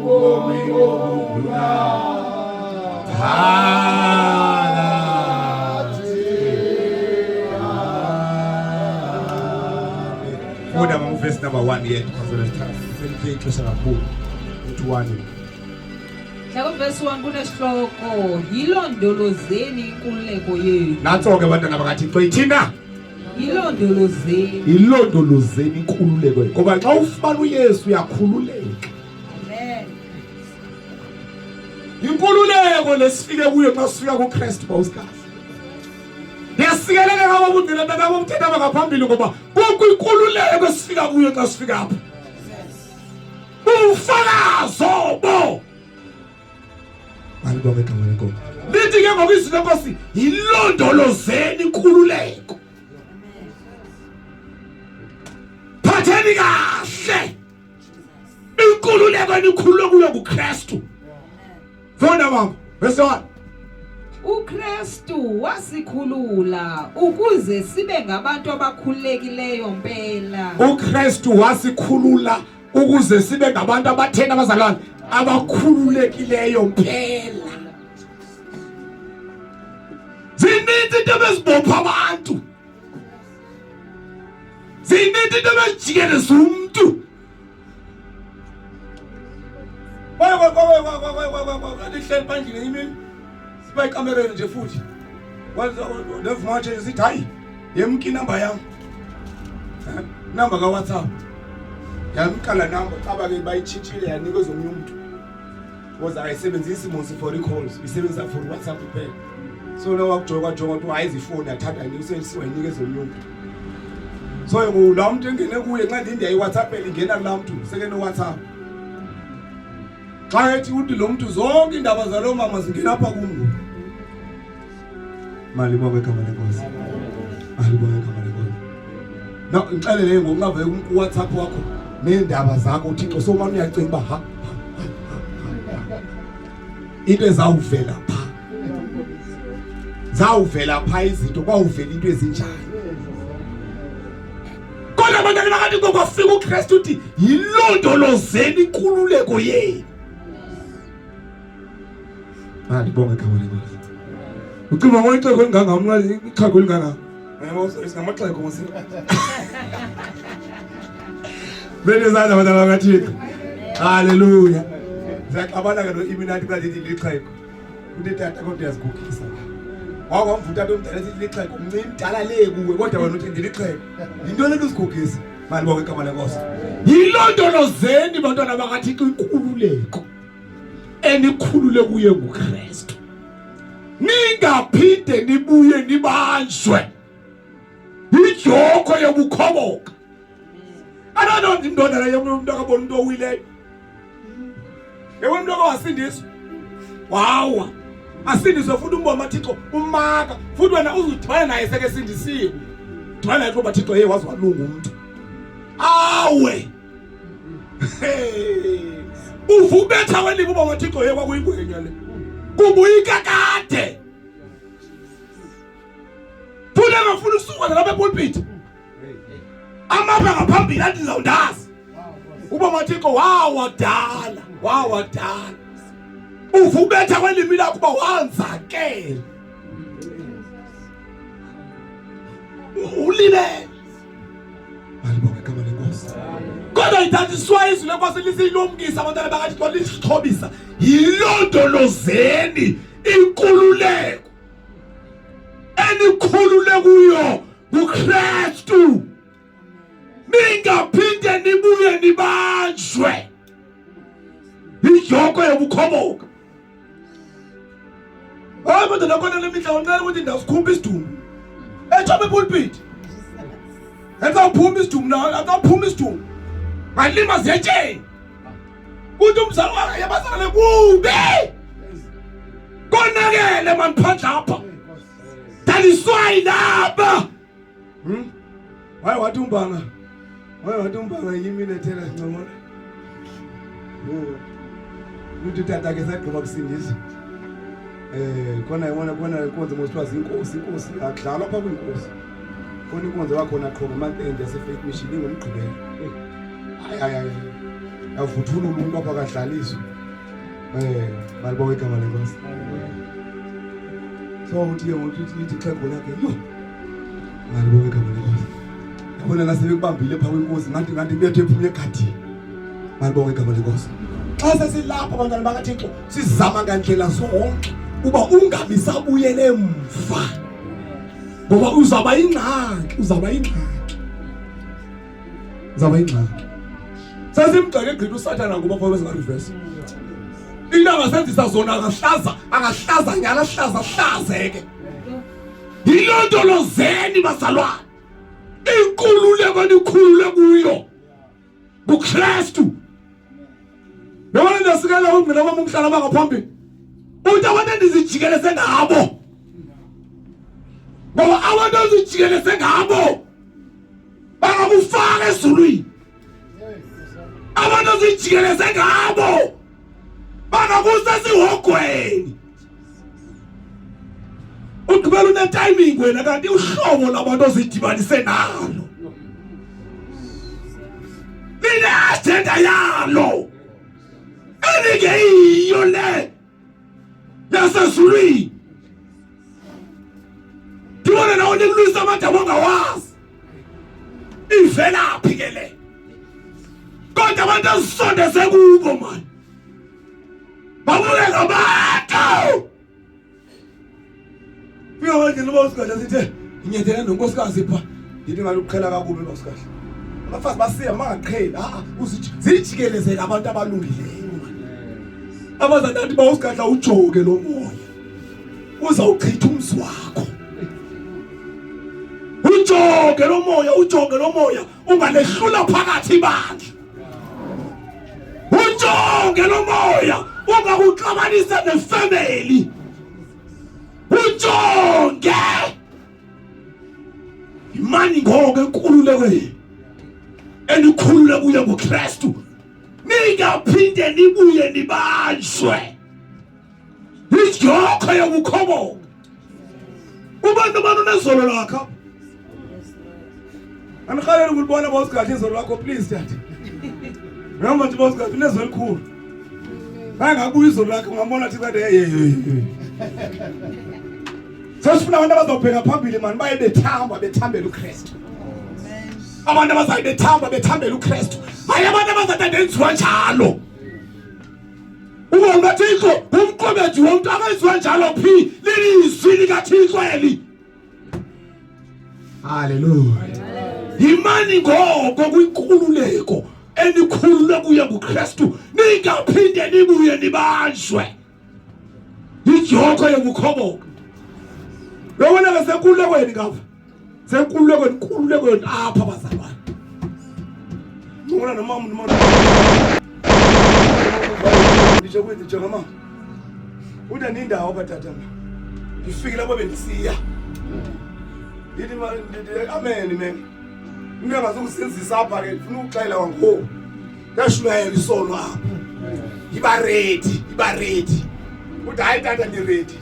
Ubomi obuna Funda mama verse number 1 yethu pastor Selithe ixesha kakhulu. Uthi 1. Mhla kuvesi 1 kunesihloko yilondolozeni inkululeko yenu. Natso ke bantwana bakaThixo ithina Yilondolozeni. Yilondolozeni inkululeko yenu. Ngoba xa ufumana uYesu uyakhululeka. Amen. Inkululeko lesifike kuyo xa sifika kuKristu bawusikazi. Ndiyasikeleleka bobugcina tata bomthetha ngaphambili ngoba kukho inkululeko esifika kuyo xa sifika apha. Bufakazo bo. Malibonge igama lenkosi. Lithi ke ngoku izwi lenkosi yilondolozeni inkululeko. Phatheni kahle inkululeko enikhululwe kuyo nguKristu. Funda mama, verse 1. uKristu wasikhulula ukuze sibe ngabantu abakhululekileyo mpela. uKristu wasikhulula ukuze sibe ngabantu abatheni abazalwane abakhululekileyo mpela. Zininzi into ebezibopha abantu. Zininzi into ebezijikeleza umntu. Lihleli phandle imini siba ekamereni nje futhi levumatshe sithi hayi yemka inamba yam inamba kawhatsapp yamka la namba caba ke bayitshintshile yanikeza omnye umntu because ayisebenzisi mos for i-calls isebenzisa for whatsapp kuphela so lo wakujonga wajonga kuthiwa hayi izifoni yathatha wayinikeza omnye umntu so ngoku laa mntu engene kuye nxa ndindi yayiwhatsappela ingena kulaa mntu sekenowhatsapp xa ethi uthi lo mntu zonke iindaba zaloo mama zingena apha kum ngoku malibonge igama lenkosi malibonge igama lenkosi no ndixelele ngoku ungavele kuwhatsapp wakho neendaba zakho uthixo somane uyacinga uba ha into ezawuvela pha zawuvela pha izinto kwawuvela into ezinjani kodwa abantwana bakathi ngokwafika uKristu uthi yilondolozeni inkululeko yenu Malibonge igama lenkosi ucinga ngoyixhego elingangam ixhego elingangam singamaxhego mos bene izandla abantwana bakathixo haleluya siyaxabana ke no-iminati xa ndithi lixhego uthi tata kodwa uyazigugisa wakwamva utata omdala esithi lixhego mncinci mdala lee kuwe kodwa wena uthi ndilixhego yintoni le nto uzigugisa malibonge igama lenkosi yilondolozeni bantwana bakathixo inkululeko enikhulule kuye nguKristu ningaphinde nibuye nibanjwe yidyokho yobukhoboka ananonzi indoda leyo umntu akabona umntu owileyo yebo umntu akawasindiswa wawa asindiswe futhi umboma thixo umaka futhi wena uzudibana naye sekesindisiwe dibana naye kuba thixo ye waze walunga umntu awe uva ubetha weliba uba wathixo ye kwakuyingwenya le kubuyika kade futhi engafuni ukusuka nalapha epulpiti amapha ngaphambili athi ndizawundazi uba mathixo wawadala wawadala uva ubetha kwelimi lakho uba wanzakele ulibele malibonge igama lenkosi kodwa ithathiswa izwi lenkosi lisiyilumkisa abantwana bakathixo lisixhobisa yilondolozeni inkululeko enikhulule kuyo nguKristu ningaphinde nibuye nibanjwe ijoko yobukhoboka hayi kodwa nakhona le mihla unqena ukuthi ndawusikhupha isidumbu etshoba epulpiti esawuphuma isidumbu na asawuphuma isidumbu ngalima zetsheni kuthi umzali wakhe yabazalwane kubi konakele mani phandle apha daliswayi laba hmm? waye wathi umbanga waye wathi umbanga yimi lethela ncomola uthi tata ke sagqiba kusindisa eh khona yibona khona inkonzo mos kuthiwa zinkosi inkosi akudlalwa pha kwinkosi khona inkonzo yakhona qho ngama-end yase-faith mission ingomgqibelo hayi hayi hayi. Yavuthulula umuntu apha kadlaliswa. Eh, malibonge igama lenkosi. So uthi ke ngokuthi ithi ixhego lakhe, yho. Malibonge igama lenkosi. Yabona nasebekubambile pha kwenkosi ngathi ngathi bethu ephumle egadini. Malibonge igama lenkosi. Xa sesilapha abantwana bakaThixo sizama ngandlela zonke uba ungabi sabuyele emva. Ngoba uzawuba ingxaki, uzawuba ingxaki. Uzawuba ingxaki. Sesimgxeke gqitha uSathana ngoba phaa bezinga-reverse. Into angasenzisa zona angahlaza, angahlaza nyana ahlaza ahlazeke. Yilondolozeni bazalwane. Inkululeko enikhulule kuyo. NguKristu. Yabona ndiyasikela ungqina wam umhlala bangaphambili. Uthi abantu endizijikeleze ngabo. Ngoba abantu ozijikeleze ngabo bangakufaka ezulwini. Abantu ozijikeleze ngabo bangakusa esihogweni. Ugqibela une-timing wena kanti uhlobo labantu ozidibanise nalo line-agenda yalo elingeyiyo le yasezulwini. Ndibone nawo nikulwisa amadaba ongawazi ivelaphi ke le, kodwa abantu azisondeze kubo mani babuke ngabantu. Fika manje noba usigadla sithe nginyathela nonkosikazi pha ndithi ngathi uqhela kakubi nkosikazi. Abafazi basiya mangaqheli a uzijikelezela abantu abalungileyo. Abazantathi ba usigadla ujoke lo moya. Uzawuchitha umzi wakho. Ujoke lo moya, ujoke lo moya ungalehlula phakathi ibandla. Ujonge lo moya ungakuxabanisa nefamily. Ujonge imani ngoko enkululekweni enikhulule kuye nguKristu, ningaphinde nibuye nibanjwe idyokho yobukhoboka. Ubantu abantu unezolo lakhe apha. Andirhaleli ukulibona bawusigadla izolo lakho please tata. Uyahamba nje bawusigadla unezolo elikhulu. Bangabuya izolo lakhe ungambona athi kade hey hey hey. Sesifuna abantu abazobheka phambili mani baye bethamba bethambela uKristu. Abantu abazayi bethamba bethambela uKristu. Hayi abantu abazatanda enziwa njalo. Ubomi kaThixo ngumqobeji womntu akenziwa njalo phi lilizwi likaThixo eli. Haleluya. Yimani ngoko kwinkululeko enikhululwe kuye nguKristu ningaphinde nibuye nibanjwe idyokho yobukhoboka. Uyabona ke senkululekweni ngapha. Senkululekweni, inkululekweni apha bazalwane. Ngibona nomama nomama. Nditsho kuthi jonga mama. Uthi andindawo apha tata mna. Ndifikile apho bendisiya. Ndithi ndithi amen man. Into engazukusinzisa apha ke ndifuna ukuxela kwangoku. Ndashumayela isono apha. Yiba ready, yiba ready. Uthi hayi tata ndi ready.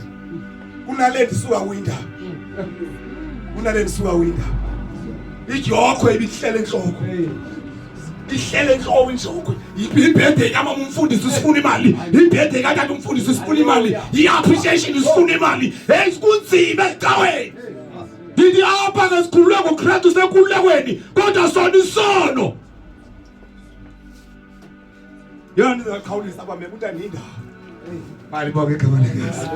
Kunale ndisuka kwindawo. Kunale ndisuka kwindawo. Idyokhwe ibihlele entloko. Ihlele entloko injokwe. Ibhede kamama umfundisi usifuna imali. Ibhede katata umfundisi usifuna imali. I-appreciation usifuna imali. Hey kunzima ecaweni. Ndithi apha ke sikhululwe ngoKristu senkululekweni kodwa sona isono. Yona ndizaqhawulisa abame kuthi andindawo. Malibonge igama leNkosi.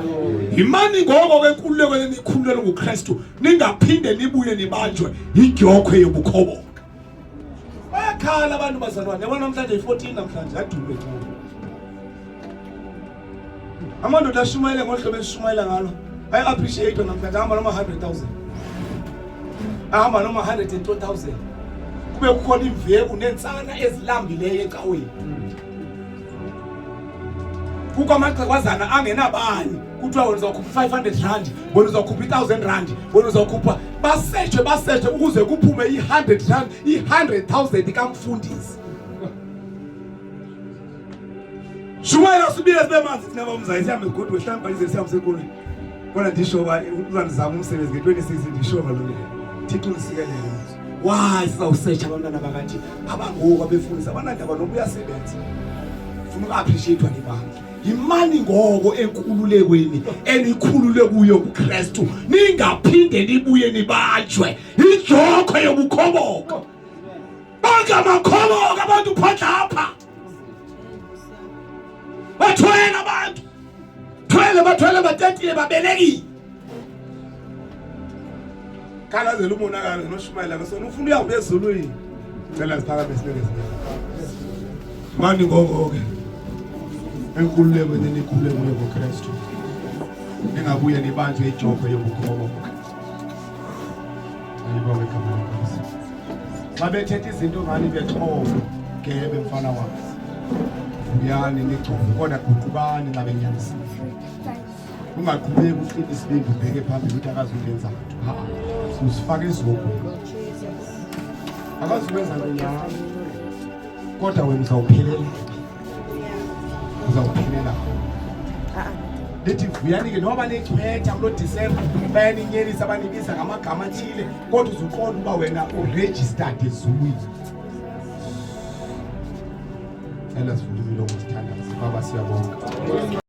Yimani ngoko ke enkululeko enikhululelwe nguKristu ningaphinde nibuye nibanjwe yidyokhwe yobukhoboka. Bayakhala abantu bazalwane, yabona namhlanje yi-14 namhlanje adube ecaweni. Amadoda ashumayele ngohlobo esishumayela ngalo ayi-appreciate namhlanje ahamba noma 100,000. Ahamba noma 120,000. Kube kukhona imveku neentsana ezilambileyo ecaweni. Kukho amagqekwazana angenabani kuthiwa wena uzawukhupha i-500 rand, wena uzawukhupha i-1000 rand, wena uzawukhupha, basetshwe basetshwe ukuze kuphume i-100 rand, i-100,000 kamfundisi. Shumayela sibile sibe manzi thina bomzayi sihambe sigoduke sihambe bhalize sihambe sekolweni. Kodwa ndisho uba uzandizama umsebenzi nge-26 ndisho ngaloo nto. Thixo undisikelele. Why sizawusetsha abantwana bakathi abangoku abefundisi abanandaba noba uyasebenza funa uku-appreciatwa libandla. Yimani ngoko enkululekweni enikhulule kuyo kuKristu, ningaphinde nibuye nibanjwe ijokhwe yobukhoboka. Bonke amakhoboka abantu phandle apha bathwele abantu, thwele bathwele batetile babelekile. Khalazela umonakalo noshumayela ngesona ufuna uya ezulwini. Cela siphakame sibeke sibeke. Mani ngoko ke enkululekweni enikhule kuyo ngoKristu, ningabuye nibanjwe ijokhwe yobukhoboka. Ayibonge igama leNkosi. Xa bethetha izinto ngani bexhoba gebe mfana wam, vuyani nigcobe, kodwa guqukani xa benyanisile. Ungaqhubeki uqine isibindi ubheke phambili ukuthi akazungenza nto. Ha-a, uzifaka ezihogweni, akazukwenza nto nyhani, kodwa wena uzawuphelela, uzawuphelela. Lithi vuyani ke noba nichwetha kulo Disemba, bayaninyelisa banibiza ngamagama athile, kodwa uzuqonda uba wena uregistered ezulwini. Cela sivule imilomo sithandaze. Baba, siyabonga.